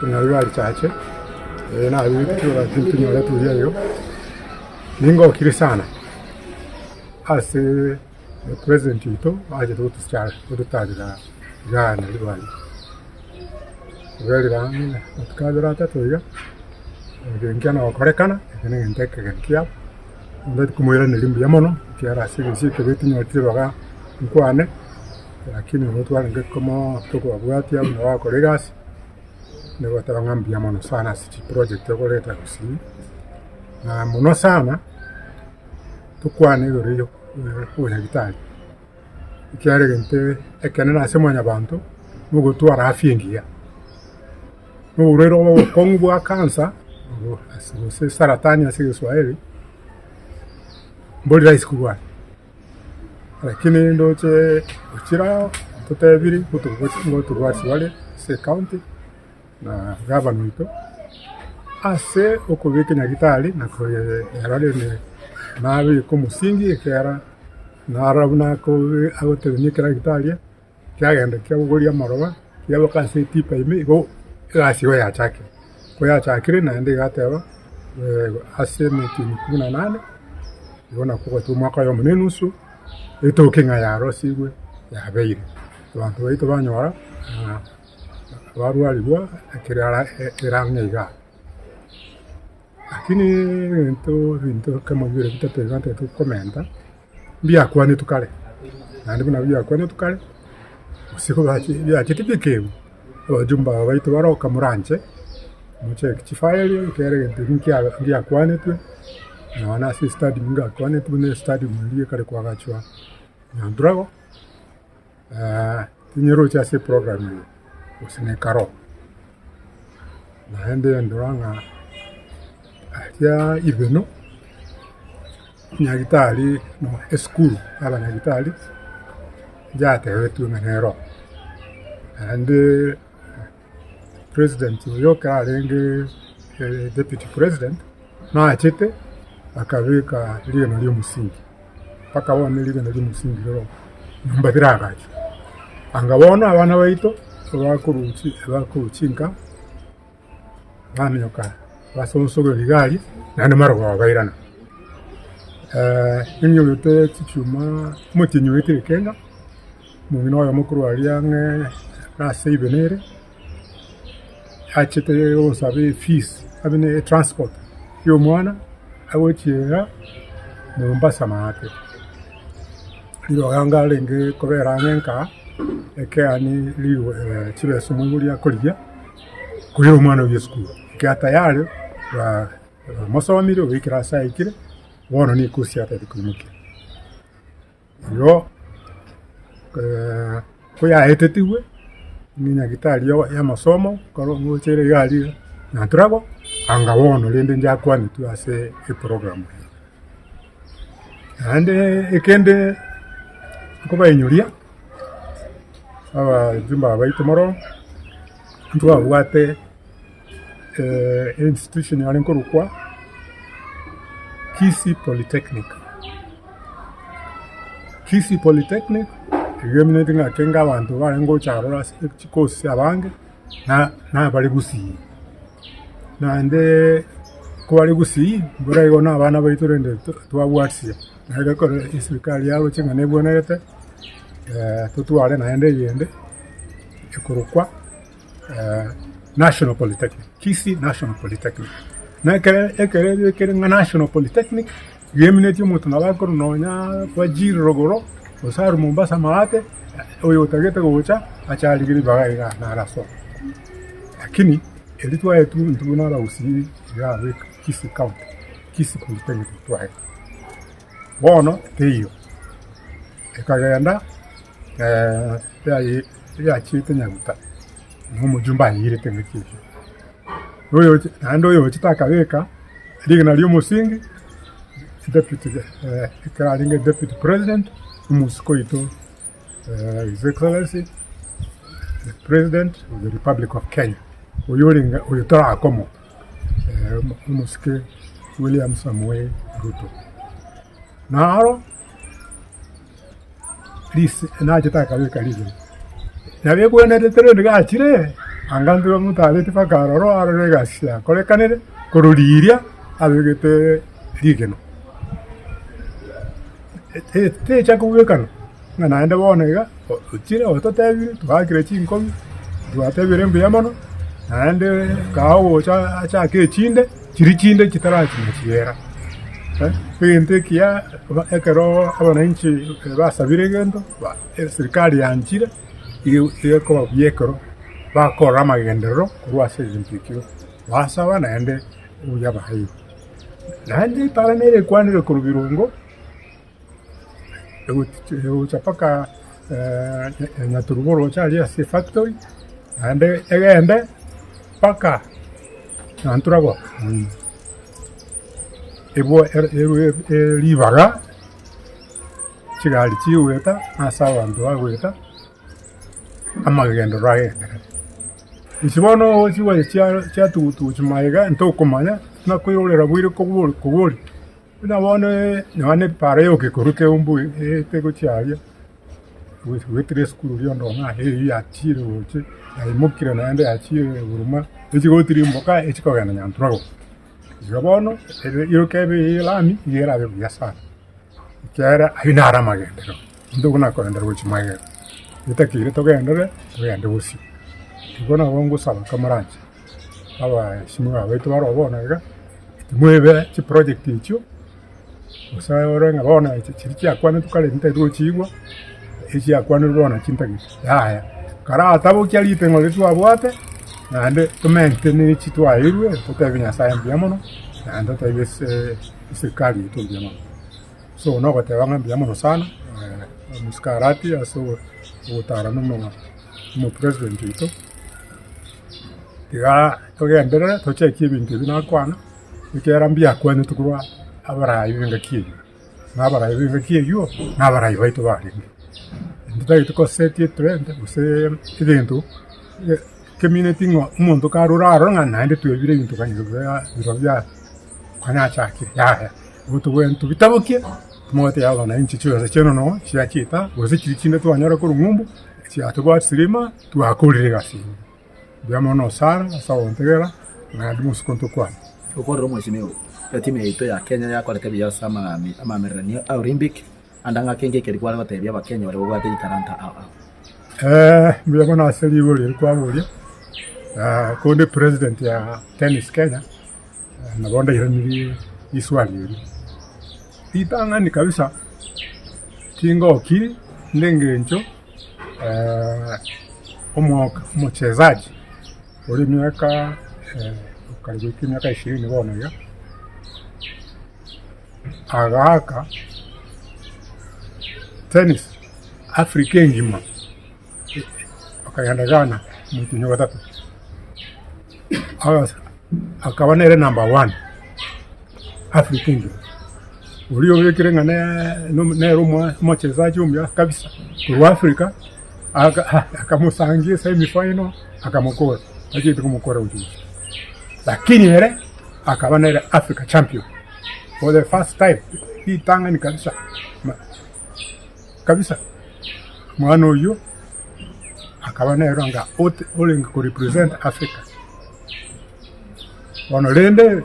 Nyaribari Church, eh, nabekire tonyoretwe buya igo, ningokire sana ase president oito achete gotuchara gototarera igaa Nyaribari. Oberire ang'e amatuko abere atato iga, egento kiane gokorekana, eke na egento ekegeni kiabo, ntagete komoiraneria mbuya mono, ekiagera ase egechie ekebe tinyoreti ribaga nkwane, lakini nabo twarenge komo tokobabwatia buna bagokora egasi, nigo goteba ng'a mbuya mono sana ase chiproject okoreta gusii, na mono sana, tokwane igoro ya obonyagitari, ekiagera egento ekenene ase mwanyabanto, nogotwara afya engiya, na oborwaire obo obokong'u bwa cancer, gose saratani ase egeswahili, mbori rahisi korwara. Lakini ndoche gochira ao totebiri ngotorwasi bare ase ecounty na gavana oito ase okobeka enyagitari na koyerora rende nabeke omosingi ekiagera narora buna agotenenia ekeragitaria kiagenda kiabogoria amaroba kiaboka ase etipa ime igo egasi igo yachakire. Koyachakire naende iga ateba ase emetienyi ikomi na nane, igo nakwo goetwa omwaka oyomo na enusu, etoke ng'a yarosigwe yabeire. Abanto baito banyora barwarigwa ekero ere ang'e igaa. Lakini ebinto ebinto kama bire bitato iga ntagete gokomenta. Mbiakwanetwe kare, naende buna biakwanetwe kare, gose biachete bikegwa, abajumbe aba baito baroka moranche, mocheke chifaeli ekero egento ekio nkia ngiakwanetwe, nonya na ase estadium ngakwanetwe buna estadium eria ekare koagachwa Nyanturago, tinyeroche ase eprogram eye, gose nekaro. Naende ndora ng'a aria Ibeno. Nyagitari no esukuru y'abanyagitari yatebetigwe ng'a nero. Naende president oyo ekero arenge deputy president, nachete akabeka rigena ri'omosingi, mpaka bono rigena ri'omosingi rero nyomba tiragachwa. Anga bono abana baito bakoruchi bakorwa chinka. Baminyoka basonsoria rigari, naende marogoba bairana. Ninyorete chichuma omotienyi oetire ekenga, omong'ina oyomo korwa aria ang'e ase even ere, achete gonsaba efees abe ne etransport ya omwana, agochiera Mombasa maate. Rirorio anga arenge kobera ang'e nka, ekeani rigo chibesa omoibori akorigia. Koira omwana oyio esukuru, ekiagera tayari bamosomire oikire ase aikire, bono nigo ekosi atagete koimokia. Igo koyaetetigwe ng'a nyagetari y'amasomo ekero ngocha ere iga aria Nyanturagwa, anga bono rende njakwanetwe ase eprogram eye. Naende ekende nkobainyoria, abajumbe aba baito mono. Ntwabwate institution yare nkorokwa Kisii Polytechnic. Kisii Polytechnic eywo emineti ng'a kenge abanto barenge gocha aroro ase chikosi abange na nabare gusii. Naende kobare gusii mbora igo na abana baito rende twabwatisia naende ekero eserikari yaroche ng'a nebwenerete totware naende eyende. Ekorokwa National Polytechnic, Kisii National Polytechnic. Na ekere ekere ebekire ng'a National Polytechnic, geminetie omonto nabo akorwa nonya Wajir rogoro, gose arwe Mombasa maate, oyo otagete gocha, ache arigie ribaga igaa naro asome. Lakini eri twaetwe intwe buna abagusii iga abwo Kisii County, Kisii Polytechnic twaetwe. Bono teiyo, ekagenda. Yachiete nyaguta, na omojumbe ayeirete engaki eyio. Oyoche naende oyochete akabeka rigena ri'omosingi, deputy ekero arenge deputy president, omosike oito his excellency the president of the republic of Kenya, oyio orenge oyo torakomoa omosike William Samoei Ruto. Naro. Nachete akabeka rigena, nabo egwenerete rende gachire. Anga ntwe bamotareti mpaka aroro, arore egasi yakorekanire, korwa riria abegete rigena. Techa kobwekana ng'a naende bono iga ochire ototebire twaakire chinkobi, twatebire mbuya mono, naende kaa ogocha achake echinde, chiria chinde chitarachia chiera. Egento ekiya ekero abananchi basabire egento, eserikari yanchire, igo egekoba buya ekero bakorora amagenderero korwa ase egento ekio basaba naende obuya baeirwe. Naende etara nere ekwanire korwa birongo, egocha mpaka Nyaturubo oroche aria ase efactory, naende egende mpaka Nyanturagwa erwe ribaga chigari chigoeta ase abanto bagoeta, amagenderero agenderere. Inche bono chigari chiatugutuguchwa magega ntokomanya buna koirorera boire kobori kobori, buna bono nonya na epara yoka ekorwa Keumbu eete gochia aria, goetera esukuru riria onde ng'a eywo yachiire roche, yaimokire naende yachiire buruma, echi gotirimboka echi kogenda Nyanturago. Igo bono, ere yoka ebe elami, iga erabe buya sana. Ekiagera ayio naro amagenderero, intwe buna kogenderera gochia magega, etakeire togenderere, togende bosio. Igo nabo ngosaba kamoranche, abaheshimiwa baito baroo bono iga, timoebe chiproject echio, gose ore ng'a bono echi chiria chiakwanetwe kare ntitagete gochiigwa, echiakwanirwe bono chintagete, yaya. Karatabokia riteng'o riria twabwate, naende tomentene echi twaeirwe, totebie Nyasaye mbuya mono, naende totebie ase eserikari yaito mbuya mono. So nogoteba ng'a mbuya mono sana, omosike Arati ase ogotara na omo omopresident oito, tiga togenderere tochekie ebinto ebi nakwana, ekiagera mbiakwanetwe korwa abarai b'engaki eyio, na abarai b'engaki eyio, na abarai baito barenge. Ntotagete gosetia etrend gose egento kemineti ng'a omonto karure aroro ng'a naende twebire ebinto kanya biro bia konya achakire yaya. Igo tobwenerete tobitabokie, tomogotebia abananchi chibesa chiaino noo chiachete gose chiria chinde twanyora korwa ng'umbu, chiatobwatisirie ime, twakorire egasi eyio. Mbuya mono sana ase ogontegera, naende mosiko ntokwane. Okorora omweshimiwa, etimu yaito ya Kenya yakorete buya ase amaamererania a Olympic, ande ng'ake inki ekeri kware gotebia abakenya baria babwate chitalanta ao ao? Mbuya mono ase rigori eri kwaboria, konde president ya Tennis Kenya, nabo ndairanirie riswali erio. Ritang'ani kabisa, tingokiri inde engencho omochezaji ore emiaka karibu goika emiaka ishirini bono iga, agaaka tennis Africa engima, akagenda Ghana omotienyi o gatato, akaba nere number one Africa engima. Oria obekire ng'a nere omochezaji omuya kabisa korwa Africa, akamosangia esemi final akamokora, tacheti komokora gochia gochia. Lakini ere akaba nere Africa champion for the first time, ritang'ani kabisa kabisa omwana oyio akaba nere anga orenge ko represent Africa. Bono rende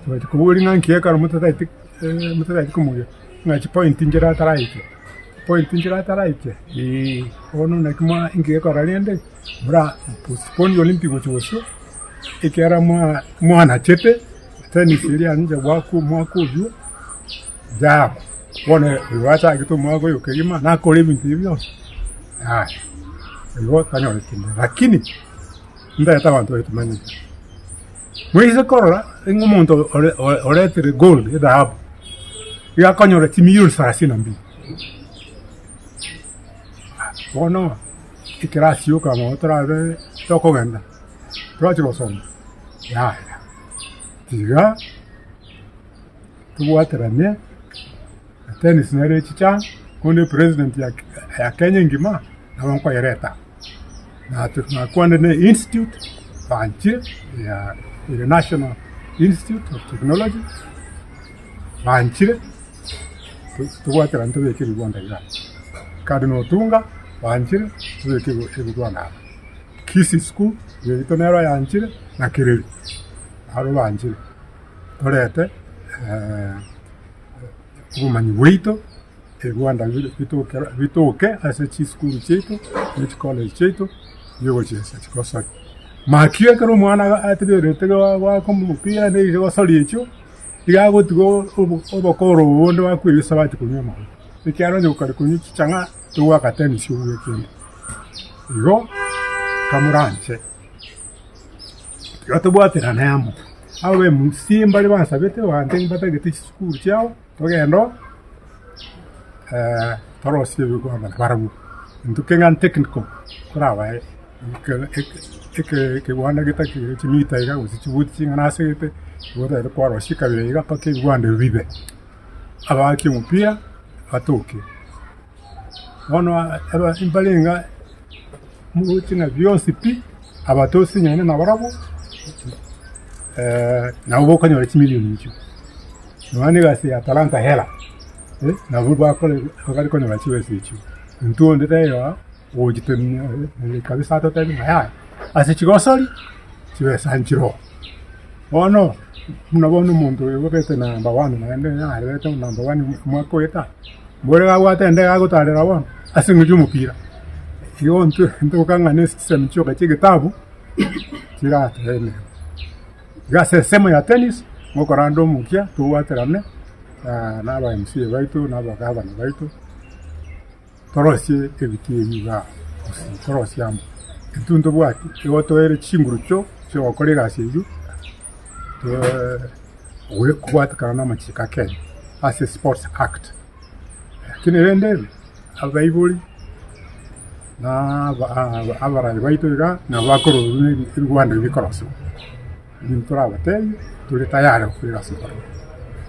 togacha koboria ng'a nki ekero motataeti motataeti komogia ng'a chipoint nchire ataraikia, point nchire ataraikia eeh bono naki mwa inki gekora rende mora postpone Olympic gochia bosio ekiagera mwa mwanachete tennis eria inche gwakwa omwaka oywo yaba. Bono oyo achagete omwaka oyo kegima nakore ebinto ebi bionsi yaya, igo tanyoreti kende lakini. Ntagete abanto baito bamanye. Moise korora ng'a omonto ore- ore- oretire gold, edhahabu, iga akonyora chimilioni thelathini na mbili. Bono ekerasi yoka mono torabe tokogenda, torache gosoma, yaya, tiga tobwaterane na tennis nere echicha, korende epresident ya ya Kenya engima, nabo nkoyereta. Nakwanire ne institute banchire ya ere National Institute of Technology banchire tobwaterane tobeke ebigwanda igaa. Cardinal Otunga banchire tobeke ebigwanda aba. Kisii School yaito nero yanchire na Kereri naro banchire torete obomanyi bwaito ebigwanda bitoke ase chisukuru chiaito ne chicollege chiaito biogochiesa chigosori. Makio ekero omwana atigerete goaka omopira na chigosori echio, iga agotiga obokoro obo bonde bakoegesa bachia konywa amaru, ekiagera onye gokari konywa chichang'a togoaka tenisi obuya kende. Igo kamoranche, tiga tobwaterane amo, abe MC mbare bansabete abanto mbatagete chisukuru chiabo, togende oo torosie ebikwama nabarabwo. Intwe keng'ana technical torabae ekegwanda getakire chimita iga gose chibuti ching'ana ase gete, igo otagete kwarosia ekabira iga mpaka ebigwanda ebi bibe. Abaaki omopira batoke. Bono mbarenge moroche ng'a bionsi pi, abatosinyane nabarabwo, nabo bokonyora chimilioni echio. Nonya na egasi ya Talanta Hela, nabwo bakore bakare konyora chibesa echio. Intwe onde taiyo aa, ogochitebia kabisa atotebie ng'a yaya, ase chigosori, chibesa nchiroo. Bono, buna bono omonto oyo obete number one naende narebete number one omwaka oeta. Mbore gabwate ende gagotarera bono ase eng'encho y'omopira. Igo intwe ntoka ng'a ne chisemi chioka chi'egetabu chiratoe emeremo. Iga ase ensemo ya tennis, ngokora ande omokia tobwaterane na aba MCA baito na abagavana baito, torosie ebitii ebi igaa gose torosie amo. Intwe ntobwati igo toire chinguru chio chiogokora egasi eyio kobwatekana na amachiko a Kenya ase Sports Act. Lakini rende ebe abaibori na abarai baito iga nabo bakorora buna ebigwanda ebi bikorosiwa. Intwe torabatebie tore tayari gokora egasi nabarabwo.